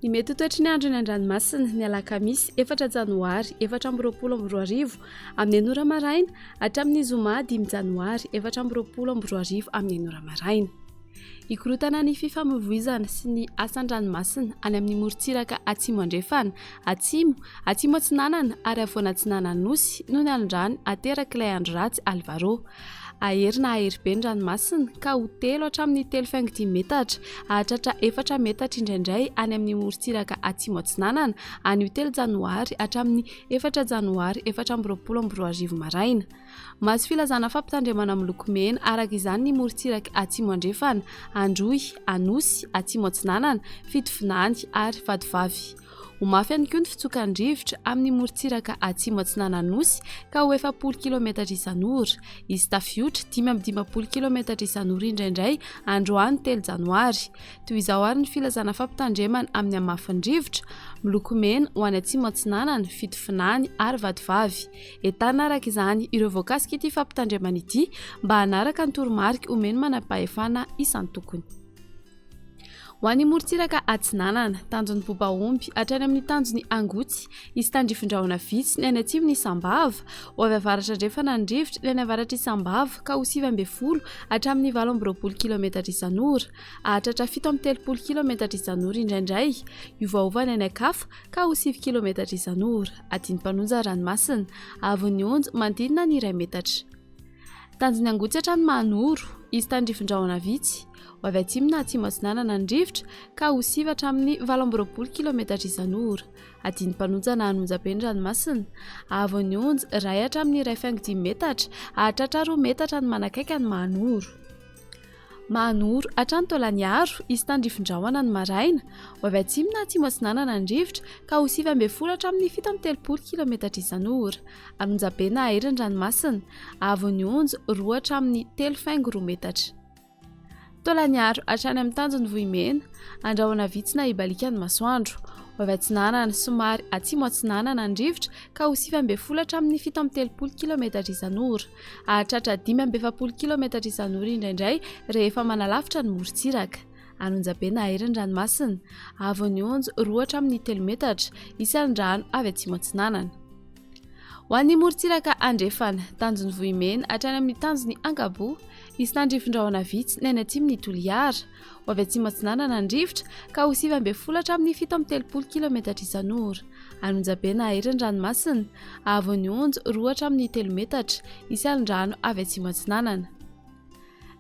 Ny mety ho toetry ny andro eny an-dranomasina ny alakamisy efatra janoary 2024 amin'ny enina ora maraina hatramin'ny zoma dimy janoary 2024 amin'ny enina ora maraina. Hikorontana ny fifamoivoizana sy ny asa an-dranomasina any amin'ny morontsiraka atsimo andrefana, atsimo, atsimo atsinanana ary afovoany atsinanan'ny Nosy noho ny alon-drano aterak'ilay andro ratsy Alvaro. Hahery na hahery be ny ranomasina ka ho telo hatramin'ny telo faingo dimy metatra hahatratra efatra metatra indraindray any amin'ny morontsiraka atsimo atsinanana anio telo janoary hatramin'ny efatra janoary 2024 maraina. Mahazo filazana fampitandremana miloko mena araka izany ny morontsiraka Atsimo Andrefana, Androy, Anosy, Atsimo Atsinanana, Fitovinany ary Vatovavy. Ho mafy ihany koa ny fitsokan'ny rivotra amin'ny morontsiraka Atsimo Atsinanan'ny Nosy ka ho 40 kilometatra isan'ora. Hisy tafiotra 55 kilometatra isan'ora indraindray androany telo janoary. Toy izao ary ny filazana fampitandremana amin'ny hamafin'ny rivotra, miloko mena ho any Atsimo Atsinanana, Fitovinany ary Vatovavy. Entanina araka izany ireo voakasik'ity fampitandremana ity mba hanaraka ny toromarika omen'ny manam-pahefana isan-tokony. Ho an'ny morontsiraka atsinanana, tanjon'ny Bobaomby hatrany amin'ny tanjon'ny Angotsy, hisy tandrifin-drahona vitsy ny any atsimon'i Sambava, ho avy avaratra andrefana ny rivotra ny any avaratr'i Sambava ka ho 19 hatramin'ny 28 kilometatra isan'ora, hahatratra 37 kilometatra isan'ora indraindray, hiovaova ny any an-kafa ka ho sivy kilometatra isan'ora, adin'ny mpanonja ranomasina, haavon'ny onja manodidina ny iray metatra. Tanjon'ny Angotsy hatrany Mahanoro, hisy tandrifin-drahona vitsy, ho avy atsimo na atsimo atsinanana ny rivotra ka ho sivy hatramin'ny 28 kilometatra isan'ora, adin'ny mpanonja na an'onjabe ny ranomasina, haavon'ny onja iray hatramin'ny iray faingo dimy metatra, hahatratra roa metatra ny manakaiky an'i Mahanoro. Mahanoro hatrany Taolagnaro, hisy tandrifin-drahona ny maraina. Ho avy atsimo na atsimo atsinanana ny rivotra ka ho 19 hatramin'ny 37 kilometatra isan'ora. Anonjabe na hahery ny ranomasina. Haavon'ny onja, roa hatramin'ny telo faingo roa metatra. Taolagnaro hatrany amin'ny tanjon'i Vohimena, andrahona vitsy na hibaliaka ny masoandro. Ho avy atsinanana, somary atsimo atsinanana ny rivotra ka ho 19 hatramin'ny 37 kilometatra isan'ora. Hahatratra 45 kilometatra isan'ora indraindray rehefa manalavitra ny morontsiraka. Anonjabe na hahery ny ranomasina. Haavon'ny onja, roa hatramin'ny telo metatra, isan'ny rano avy atsimo atsinanana. Ho an'ny morontsiraka andrefana, tanjon'i Vohimena hatrany amin'ny tanjon'i Ankaboa, hisy tandrifin-drahona vitsy ny any atsimon'i Toliara. Ho avy atsimo atsinanana ny rivotra ka ho 19 hatramin'ny 37 kilometatra isan'ora. Anonjabe na hahery ny ranomasina, haavon'ny onja, roa hatramin'ny telo metatra, isan'ny rano avy atsimo atsinanana.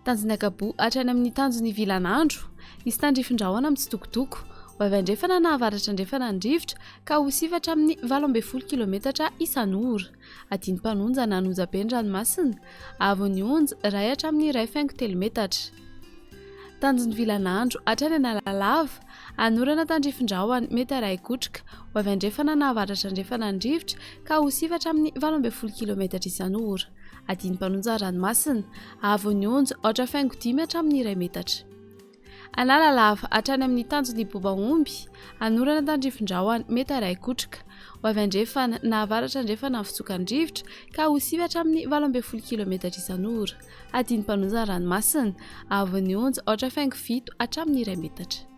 Tanjon'ny Ankaboa hatrany amin'ny tanjon'ny Vilanandro, hisy tandrifin-drahona mitsitokotoko. Ho avy andrefana na avaratra andrefana ny rivotra ka ho sivy hatramin'ny 18 kilometatra isan'ora. Adin'ny mpanonja na an'onjabe ny ranomasina, haavon'ny onja, iray hatramin'ny iray faingo telo metatra. Tanjon'ny Vilanandro hatrany Analalava, Anorana tandrifin-drahona, mety harahi-kotroka, ho avy andrefana na avaratra andrefana ny rivotra ka ho sivy hatramin'ny 18 kilometatra isan'ora. Adin'ny mpanonja ranomasina, haavon'ny onja, aotra faingo dimy hatramin'ny iray metatra. Analalava hatrany amin'ny tanjon'ny Bobaomby, anorana tandrifin-drahona, mety harahi-kotroka, ho avy andrefana na avaratra andrefana ny fitsokan'ny rivotra ka ho sivy hatramin'ny 18 kilometatra isan'ora. Adin'ny mpanonja ranomasina, haavon'ny onja, aotra faingo fito hatramin'ny iray metatra.